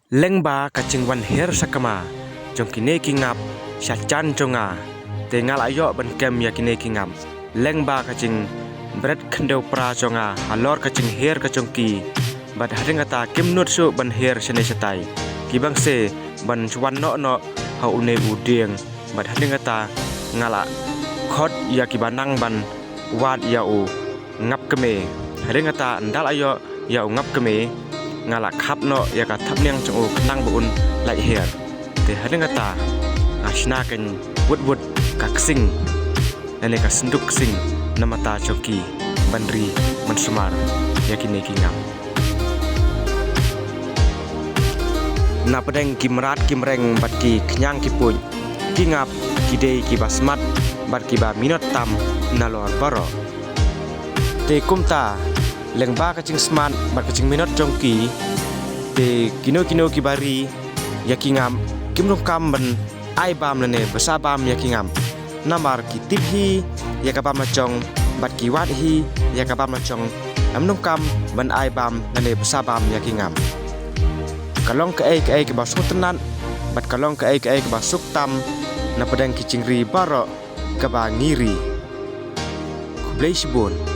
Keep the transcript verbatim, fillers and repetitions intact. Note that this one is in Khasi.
Lyngba ka jingwan hiar sakma jong kine ki ngap sha jan jong nga, te nga la ïoh ban kem ïa kine ki ngap. Lyngba ka jingbret khyndew pra jong nga halor ka jinghiar ka jong ki, bad hadien kata kim nud shuh ban hiar shane shatai, ki bang se ban wan noh noh ha une u dieng. Bad hadien kata nga la khot ïa kiba nang ban wad ïa u ngap kmie. Hadien kata ynda la ïoh ïa u ngap kmie, nga la khap noh ïa ka thapniang jong u khnang ba un lait hiar. Te hadien kata nga shna keiñ wut wut ka ksing, lane ka synduk ksing, na bynta jong ki ban ri ban sumar ïa kine ki ngap. Na pdeng ki mrad ki mreng bad ki khñiang ki puit, ki ngap ki dei kiba smat bad kiba minot tam nalor baroh. Te kumta, lyngba ka jingsmat bad ka jingminot jong ki, te kino kino kiba ri ïa ki ngap kim donkam ban ai bam lane bsa bam ïa ki ngap. Namar ki tip hi ïa ka bam la jong, bad ki wad hi ïa ka bam la jong, ym donkam ban ai bam lane bsa bam ïa ki ngap. Ka long kaei kaei kaba sngewtynnat, bad ka long kaei kaei kaba suk tam na pdeng ki jingri baroh kaba ngi ri. Khublei shibun.